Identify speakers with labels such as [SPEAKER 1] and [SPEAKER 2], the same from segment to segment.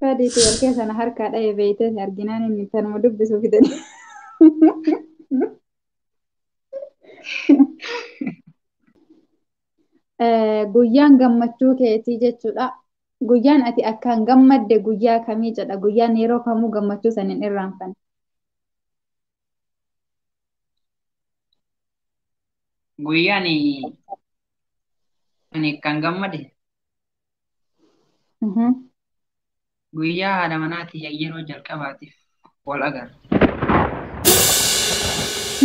[SPEAKER 1] Fadiitu wal keessa na harkaa dha'ee beeytee arginaan inni tanuma dubbisuu fidanii. Guyyaan gammachuu keetii jechuudha. Guyyaan ati akkaan gammadde guyyaa kamii jedha. Guyyaan yeroo kamuu gammachuu san hin irraanfanne.
[SPEAKER 2] Guyyaan ani akkaan gammade guyyaa haadha manaatii yeroo jalqabaatiif wal agarre.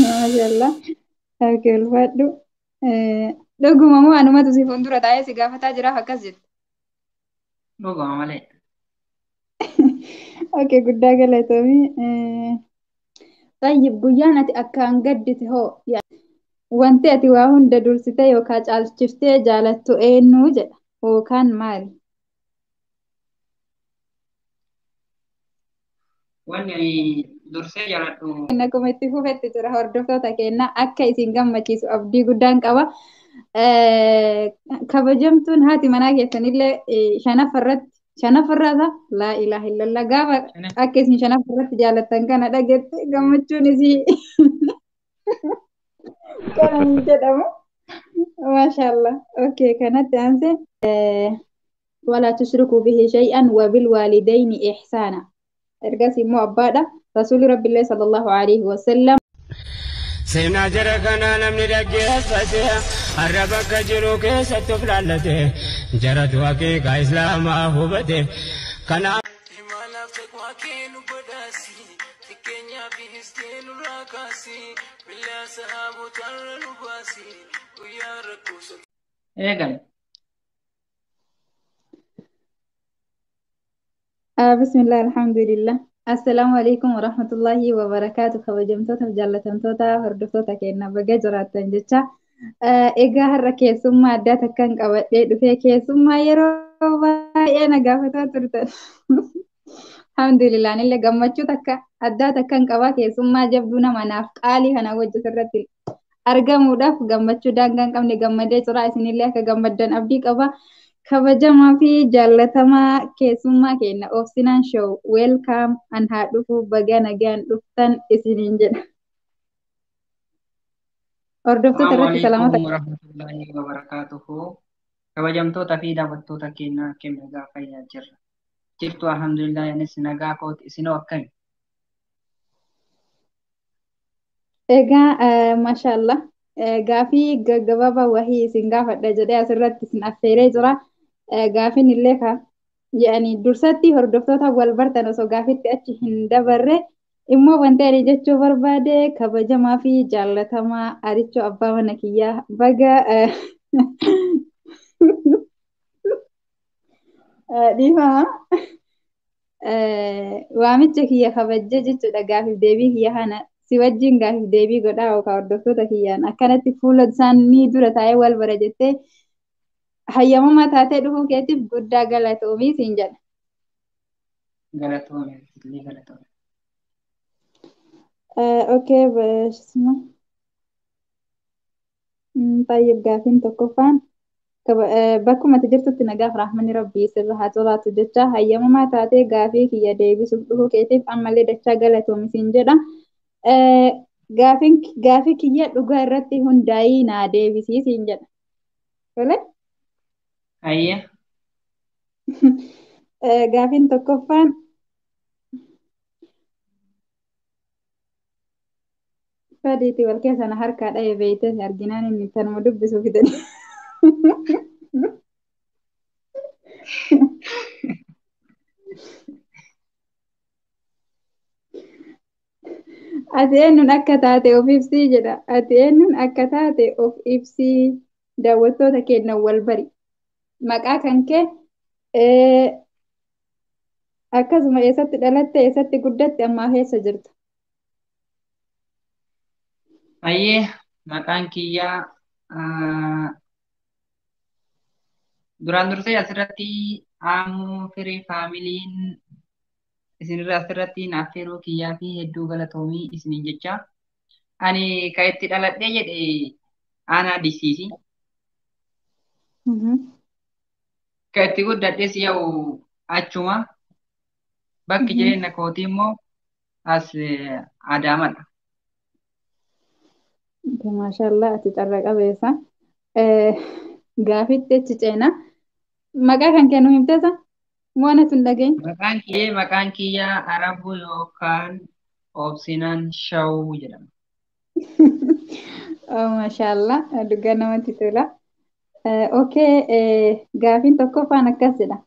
[SPEAKER 1] Maashaallah. Harka ulfaadhu. Dhuguma moo anumatu si fuuldura taa'ee si gaafataa jiraaf akkas jette?
[SPEAKER 2] Dhuguma malee.
[SPEAKER 1] Okay, guddaa galatoomii. Tayyib, guyyaan ati akkaan gaddite hoo? Wanti ati waa hunda dursitee yookaan caalchiftee jaalattu eenyu jedha yookaan maali?
[SPEAKER 2] Wanni ani dursee jaaladhu
[SPEAKER 1] Akkuma itti fufetti jira hordoftoota keenyaa akka isin gammachiisu abdii guddaan qaba. Kabajamtuun haati manaa keessanillee shanaffarraata laa ilaaha illallah gaafa akka isin shanaffarratti jaalattan kana dhagette gammachuun isii kana hin jedhamu. Maashaallah. Okay, kanatti aansee walaa tushrikuu bihi shay'an wa bilwaalidayni ihsaana. Ergasii immoo abbaadha. Rasuulli Rabbiillee sallallahu alaihi wasallam
[SPEAKER 3] Seenaa jara kanaa namni dhaggeeffate har'a bakka jiru keessatti of laallate jaratu haqiiqaa islaamaa hubate kanaaf.
[SPEAKER 4] Himalaaf taqwaa kee nu badhaasi, xiqqeenyaa fi histee nurraa kaasi, billaa sahaabotarra nu baasi, guyyaa rakkoo
[SPEAKER 2] eegale.
[SPEAKER 1] Bismillah, alhamdulillah. Assalaamu alaikum warahmatullahi wabarakaatu. Kabajamtoota fi jaallatamtoota hordoftoota keenya baga jiraattan jecha. Egaa har'a keessummaa addaa takkan qabadhee dhufee keessummaa yeroo baay'ee na gaafataa turtan. Alhamdulillah, anillee gammachuu takka addaa takkan qabaa keessummaa jabduu nama naaf qaalii kana wajji irratti argamuudhaaf gammachuu daangaa hin qabne gammadee jira. Isinillee akka gammaddan abdii qaba. Kabajamaa fi jaallatamaa keessummaa keenya Obsinaan Show welcome an haa dhufu baga nagaan dhuftan isiniin jedha. Hordoftoota
[SPEAKER 2] Salaamu
[SPEAKER 1] irratti salaamata.
[SPEAKER 2] alaikum warahmatullahi wabarakaatuhu. Kabajamtoota fi daawwattoota keenya akkam nagaa fayyaa jirra. Jirtu alhamdulillah anis nagaa kooti isinoo akkami?
[SPEAKER 1] Egaa maashaallah gaafii gaggabaabaa wahii isin gaafadha jedhee asirratti isin affeeree jira. Gaafiin illee ka yaani dursatti hordoftoota wal bartan osoo gaafitti achi hin dabarre immoo wanti ani jechuu barbaade kabajamaa fi jaallatamaa arichoo abbaa mana kiyyaa baga dhiifama. Waamicha kiyya kabajjee jechuudha gaafiif deebii kiyya kana si wajjin gaafiif deebii godhaa yookaan hordoftoota kiyyaan akkanatti fuula isaanii dura taa'ee wal bara jettee hayyamamaa taatee dhufuu keetiif guddaa galatoomii siin jedha.
[SPEAKER 2] Galatoome illee galatoome.
[SPEAKER 1] Okay, bashma. Tayyib, gaafiin tokkoffaan bakkuma ati jirtutti nagaaf rahmanni rabbii sirra haa jiraatu jecha hayyamamaa taatee gaafii kiyya deebisuuf dhufuu keetiif ammallee dachaa galatoomi siin jedha. Gaafiin gaafii kiyya dhugaa irratti hundaa'ii naa deebisii siin jedha. Tole?
[SPEAKER 2] Hayya.
[SPEAKER 1] Gaafiin tokkoffaan fadiitii wal keessa na harkaa dha'ee beeytee arginaan inni tanuma dubbisuu fidanii. Ati eenyuun akka taate of ibsii jedha. Ati eenyuun akka taate of ibsii daawwattoota keenya wal bari. Maqaa kan kee akkasuma eessatti dhalatte eessatti guddatte ammaa eessa jirta?
[SPEAKER 2] Hayyee, maqaan kiyyaa duraan dursee asirratti Aamuu Firii faamiliin isinirra asirratti naaf affeeruu kiyyaa fi hedduu galatoomii isiniin jecha. Ani kan itti dhaladhee jedhe aanaa disiisi. Kan itti guddadhes yaa'u achuma. Bakki jireenya kootii immoo as Adaamadha.
[SPEAKER 1] Maashaallah ati carra qabeessa. Gaafitti achi ceenaa. Maqaa kan kennu himteessa? Waan ati hin dhageenye.
[SPEAKER 2] Maqaan kiyyaa Arabuu yookaan Obsinaan Shawuu jedhama.
[SPEAKER 1] Maashaallah dhugaa namatti tola. Okay, gaafiin tokkoffaan akkas jedha.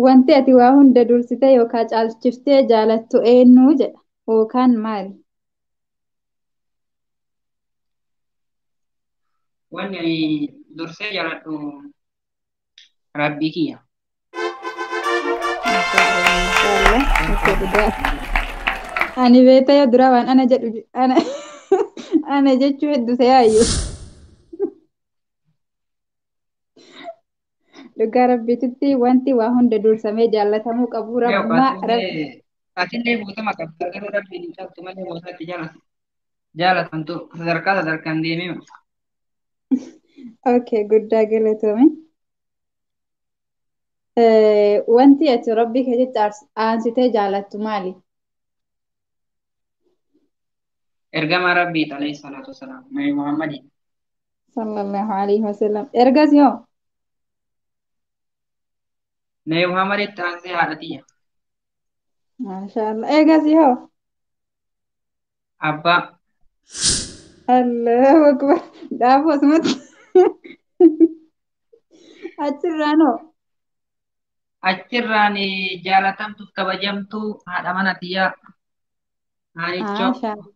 [SPEAKER 1] Wanti ati waa hunda dursitee yookaan caalchiftee jaalattu eenyu jedha yookaan maali?
[SPEAKER 2] Wanni ani dursee jaaladhu Rabbii kiyya.
[SPEAKER 1] Ani beektaa yoo dura waan ana jedhu ana jechuu hedduu ta'aayyuu. Dhugaa rabbiititti wanti waa hunda dursamee jaallatamuu qabu rabbummaa rabbi.
[SPEAKER 2] Atillee guutama qabda garuu rabbiin hin qabdu malee mootaatti jaalatamtu sadarkaa sadarkaan deemee.
[SPEAKER 1] Okay, guddaa galatoome. Wanti ati rabbii keessatti aansitee jaalattu maali?
[SPEAKER 2] Ergamaa Rabbii alayhi salaatu wasalaam Nabi Muhammadiin.
[SPEAKER 1] Sallallahu alayhi wasallam. Ergas yoo?
[SPEAKER 2] Nabi Muhammaditti aansee haadha tiyya.
[SPEAKER 1] Maashaallah. Ergas yoo?
[SPEAKER 2] Abbaa.
[SPEAKER 1] Allahu akbar. Dhaabuu asumatti. Achirraan hoo?
[SPEAKER 2] Achirraan jaalatamtuuf kabajamtuu haadha mana tiyyaa. Haanichoo.
[SPEAKER 1] Maashaallah.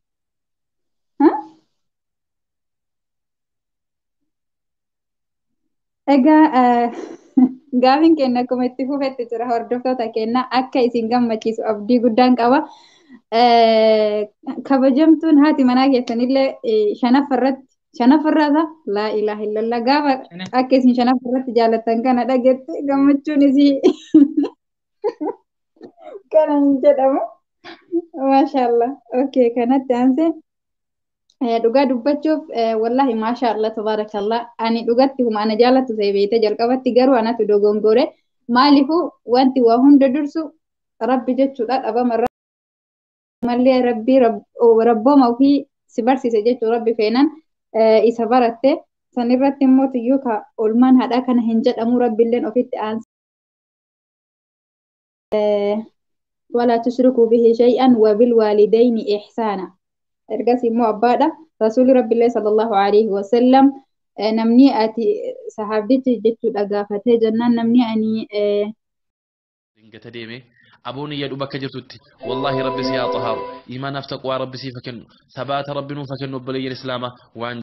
[SPEAKER 1] Egaa gaafiin keenya akkuma itti fufetti jira hordoftoota keenya akka isin gammachiisu abdii guddaan qaba. Kabajamtuun haati manaa keessanillee shanaffarraasa laa ilaaha illallah gaafa akka isin shanaffarratti jaalattan kana dhageette gammachuun isii kana hin jedhamu. Maashaallah. Okay kanatti aansee. Dhugaa dubbachuuf wallahi maashaallah tabaarakallah ani dhugatti huma ana jaalattu ta'e beekte jalqabatti garuu anatu dogongore maaliifuu wanti waa hunda dursu rabbi jechuudha dhabama mallee rabbii rabbooma ofii si barsiise jechuu rabbi feenan isa baratte sanirratti immoo tiyyuu ka olmaan haadhaa kana hin jedhamu rabbiilleen ofitti aansa. Walaa tushrikuu bihi shay'an wa bilwaalidayni ihsaana. Ergas immoo abbaadha. Rasuulli Rabbiillee sallallahu alaihi wasallam namni ati sahaabdichi jechuudha gaafatee jennaan namni ani
[SPEAKER 5] Dingata deeme aboon iyya dhuba akka jirtutti wallaahi rabbi si haa xahaaru iimaanaaf taqwaa rabbi siif kennu sabaata rabbi nuuf kennu obboleeyyan islaamaa waan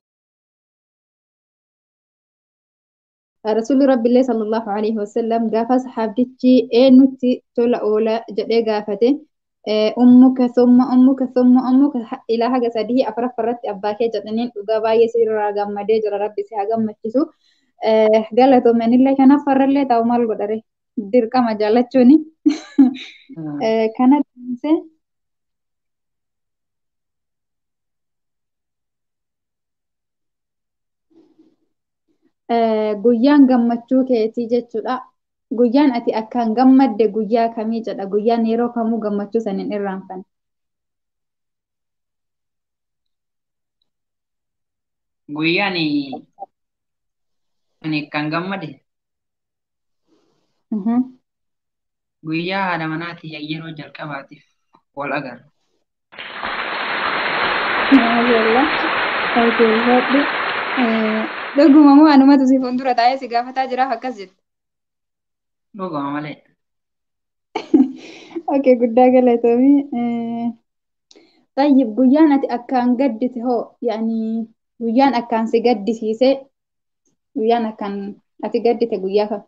[SPEAKER 1] Rasuulli Rabbiillee sallallahu alaihi wasallam gaafa sahaabdichi eenyutti tola oola jedhee gaafate. Ummuka summa ummuka summa ummuka ilaa haga sadii afuraffarratti abbaa kee jedhaniin dhugaa baay'ee sirraa gammadee jira rabbi si haa gammachiisu. Galatoomanillee kanaffarrallee ta'u maal godhare dirqama jaallachuuni. Kana dhiisee guyyaan gammachuu keetii jechuudha. Guyyaan ati akkaan gammadde guyyaa kamii jedha. Guyyaan yeroo kamuu gammachuu san hin irraanfanne.
[SPEAKER 2] Guyyaan ani akkaan gammade guyyaa haadha manaatii yeroo jalqabaatiif wal agarre.
[SPEAKER 1] Maashaallah. Dhaggeeffadhu. Dhuguma moo anumatu si fuuldura taa'ee si gaafataa jiraaf akkas jette?
[SPEAKER 2] Dhuguma malee.
[SPEAKER 1] Okay, guddaa galatoomii. Tayyib guyyaan ati akkaan gaddite hoo yaani guyyaan akkaan si gaddisiise guyyaan akkaan ati gaddite guyyaa kam?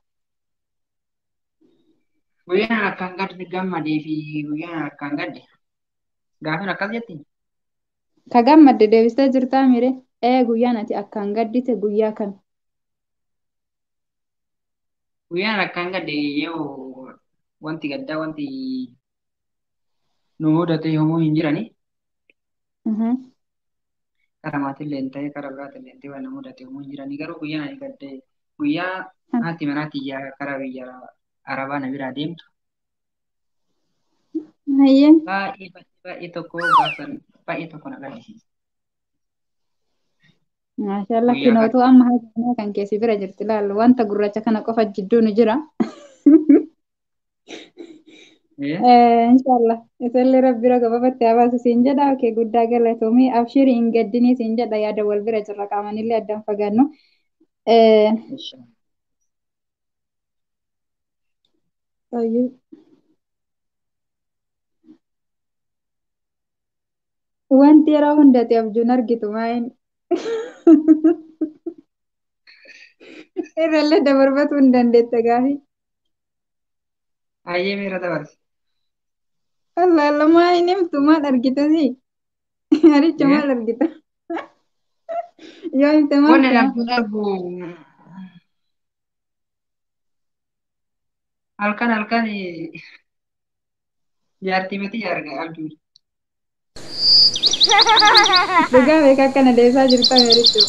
[SPEAKER 2] Guyyaan akkaan gadde gammadee fi guyyaan akkaan gadde gaafin akkas jetti.
[SPEAKER 1] Ka gammadde deebistee jirtaa mire? Ee guyyaan ati akkaan gaddite guyyaa kam?
[SPEAKER 2] Guyyaan akkaan gadde yoo wanti gaddaa wanti nu mudate yommuu hin jirani. Karaa maatiillee hin ta'e karaa biraatillee hin ta'e waan nu mudate yommuu hin jirani garuu guyyaan ani gadde guyyaa haati manaa tiyyaa karaa biyya Arabaa na biraa deemtu.
[SPEAKER 1] Hayyee.
[SPEAKER 2] Baay'ee baay'ee tokko gaafa baay'ee tokko na gaddisiisa.
[SPEAKER 1] Maashaallah
[SPEAKER 2] Guyyaa kana.
[SPEAKER 1] kinootuu amma haasofnaa kan keessi bira jirti ilaallu wanta gurraacha kana qofa jidduu nu jira. Inshaallah isallee rabbi roga babatte habaasu siin jedha. Okee guddaa galatoomii abshirii hin gaddinii siin jedha yaada wal bira jirra qaamanillee addaan fagaannu. Wanti yeroo hundatti abjuun argitu maa'in irrallee dabarbatuu hin dandeette gaafii.
[SPEAKER 2] Hayyee miira dabarsi.
[SPEAKER 1] Allah Allah maa'in himtu maal argitasi? Aricha maal argita? Yoo himte maal
[SPEAKER 2] Wanni
[SPEAKER 1] ta'a?
[SPEAKER 2] abjuun argu halkan halkan jaartii miti arga abjuun.
[SPEAKER 1] Dhugaa beekaa akkana deebisaa jirta meerichu.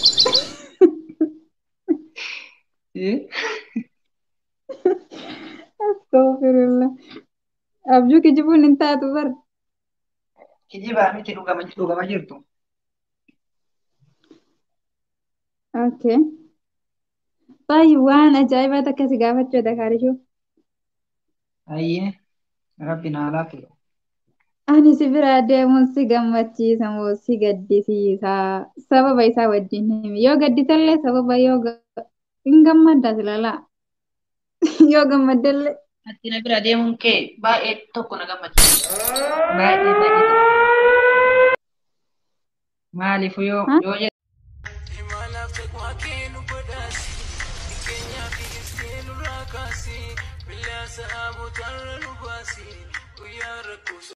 [SPEAKER 1] Astaghfirullah. Abjuu kijibuun hin taatu bar.
[SPEAKER 2] Kijibaa miti dhugama jirtu.
[SPEAKER 1] Okay. Baay'ee waan ajaa'ibaa takka si gaafachuudha kaarishuu.
[SPEAKER 2] Hayyee rabbi naa laatu.
[SPEAKER 1] Ani si bira deemuun si gammachiisa moo si gaddisiisa? Sababa isaa wajjin himi. Yoo gadditallee sababa yoo hin gammadda silala. Yoo gammaddallee.
[SPEAKER 2] Ati na bira deemuun kee baay'ee tokko na gammachiisa. Baay'ee baay'ee tokko. Maaliif yoo yoo
[SPEAKER 4] Imaanaaf taqwaa kee nu badhaasi. Keenyaa fi istee nurraa kaasi. Billaa sa'aa bootarra nu baasi. Guyyaa rakkoo.